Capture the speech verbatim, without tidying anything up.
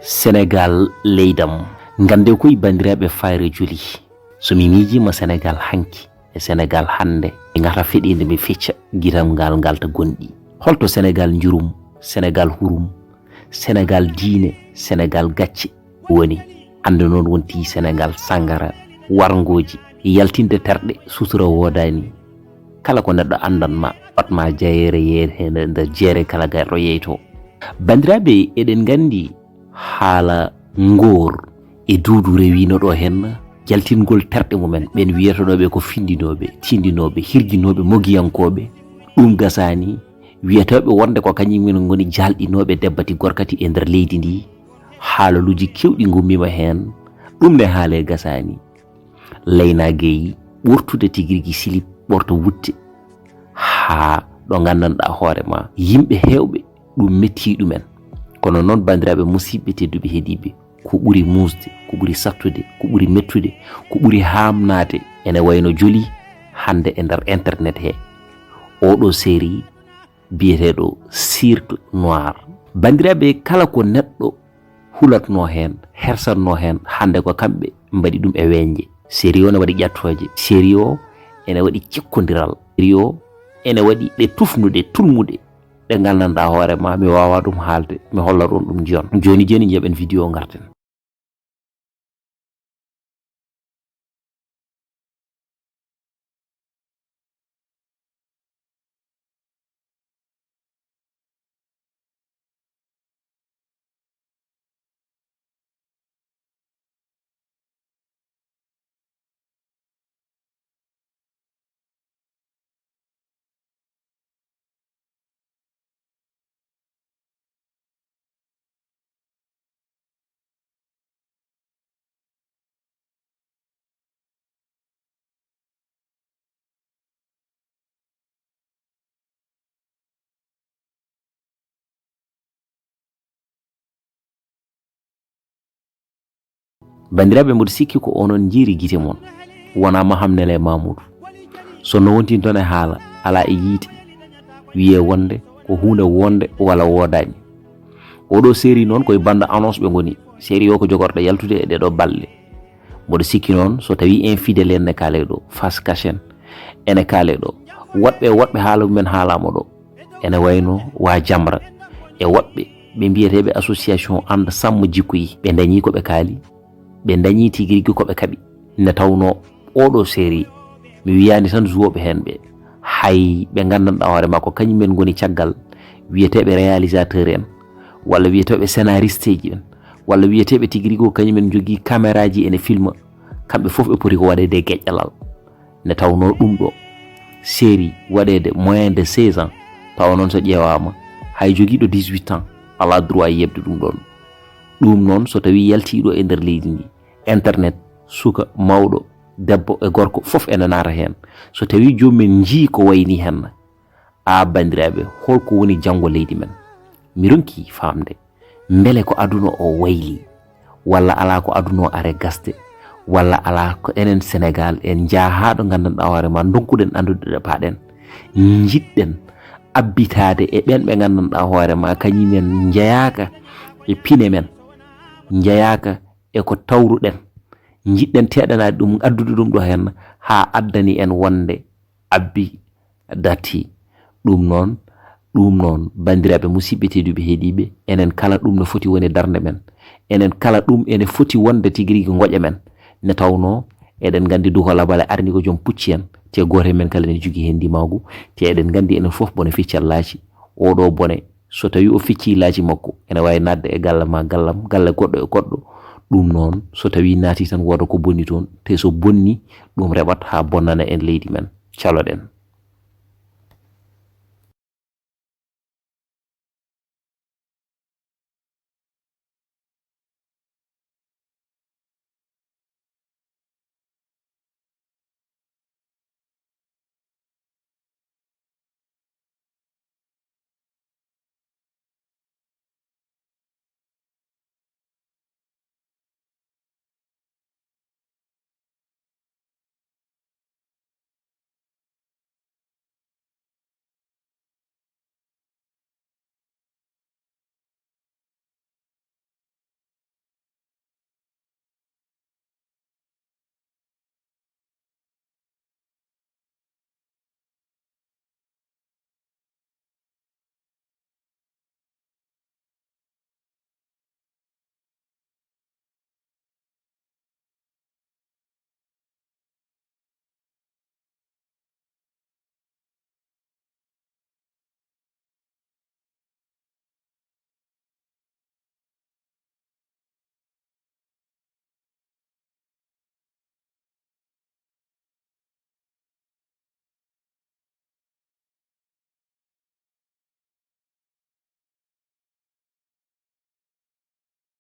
Senegaal leydam. Ngannde koy, banndiraaɓe, Fayre joli. So mi miijiima Senegaal hanki e Senegaal hannde, e ngata feɗeende mi fecca, gitam ngal ngalta gonɗi. Holto Senegaal njurum, Senegaal hurum, Senegaal diine, Senegaal gacce woni? Hannde noon wonti Senegaal sanngara, warngooji, yaltinde terɗe, sutura woodaani. Kala ko neɗɗo anndan ma, wat ma jayeere yeere heen e nder jeere kala garɗo yeyto. Banndiraaɓe, eɗen nganndi haala ngoor e Duudu rewino ɗo heen jaltingol terɗe mumen, ɓeen wiyetooɓe ko findinooɓe, tindinooɓe, hirjinooɓe, mogiyankooɓe. Ɗum gasaani, wiyetooɓe wonde ko kañum en ngoni jaalɗinooɓe debbati gorkati e nder leydi ndi. Haalaluuji keewɗi ngummiima heen, ɗum ne haalee gasaani. Leyna Gueye ɓortude tigi rigi silip, ɓorto wutte, haa ɗo nganndanɗaa hoore ma, yimɓe heewɓe ɗum metti ɗumen. Kono noon, banndiraaɓe musidɓe tedduɓe heɗiiɓe, ko ɓuri muusde, ko ɓuri sattude, ko ɓuri mettude, ko ɓuri haamnaade ene wayno joli hannde e nder internet he. Oɗo série biyeteeɗo Cirque Noir. Banndiraaɓe, kala ko neɗɗo hulatnoo heen, hersatnoo heen, hannde ko kamɓe mbaɗi ɗum e weeñde. Série o ne waɗi ƴattooje. Série o ene waɗi cikkondiral. Série o ene waɗi ɗe tufnuɗe, tulmuɗe, ɗe nganndanɗaa hoore ma, mi waawaa ɗum haalde, mi holla ɗon ɗum jooni. Jooni jooni, njaɓen vidéo, ngarten. Banndiraaɓe, mboɗo sikki ko onon njiiri gite mon, wonaa Mahamnel e Mamoudou. So no wontin toon e haala, alaa e yiite, wiyee wonde ko huunde wonde walla woodaani. Oɗo série noon ko e bande annonce ɓe ngoni. Série o ko jogorɗo yaltude e ɗeɗo balɗe. Mboɗo sikki noon, so tawii infidèle en ne kaalee ɗo, face cachée en ene kaalee ɗo, woɗɓe e woɗɓe haala mumen haalaama ɗo, ene wayno wa Jamra e woɗɓe ɓe mbiyeteeɓe association Annda Samma Jikkuyi, ɓe ndañii ko ɓe kaali, ɓe ndañii tigi rigi ko ɓe kaɓi. Nde tawnoo oɗo série, mi wiyaani tan joueɓe heen ɓe, hay ɓe nganndanɗaa hoore maa ko kañum en ngoni caggal, wiyeteeɓe réalisateur en, walla wiyeteeɓe scénariste ji en, walla wiyeteeɓe tigi rigi ko kañum en njogii caméra ji ene filma, kamɓe fof ɓe poti ko waɗeede e geƴƴalal. Nde tawnoo ɗum ɗo série waɗeede moins de seize ans, tawa noon so ƴeewaama, hay jogiiɗo dix-huit ans alaa droit yeɓde ɗum ɗoon. Ɗum noon, so tawii yaltii ɗo e nder leydi ndi, internet, suka, mawɗo, debbo e gorko, fof ene naata heen. So tawii joom men njii ko wayi nii heen, a banndiraaɓe, holko woni janngo leydi men? Mi ronki faamde, mbele ko aduna o wayli, walla alaa ko aduna o are gasde, walla alaa ko enen Senegaal en njaha haa ɗo nganndanɗaa hoore ma, ndonkuɗen anndude ɗo paaɗen, njiɗɗen abbitaade e ɓeen ɓe nganndanɗaa hoore ma, kañum en njeyaaka e pine men, njeyaaka e ko tawruɗen, njiɗɗen teɗanaade ɗum, addude ɗum ɗo heen, haa addani en wonde abbi darti. Ɗum noon, ɗum noon, banndiraaɓe musidɓe tedduɓe heɗiiɓe, enen kala ɗum no foti woni darnde men. Enen kala ɗum ene foti wonde tigi rigi ngoƴa men. Nde tawnoo, eɗen nganndi Duko Labale arni ko joom pucci en, te gooto e men kala ene jogii heen ndimaagu, te eɗen nganndi enen fof bone feccallaaji. Oɗo bone, so tawii o feccii laaci makko, ene waawi naatde e galle ma, gallam, galle goɗɗo e goɗɗo. Ɗum noon, so tawii naati tan, wooda ko bonni toon, te so bonni, ɗum reɓat haa bonnana en leydi men. Caloɗen.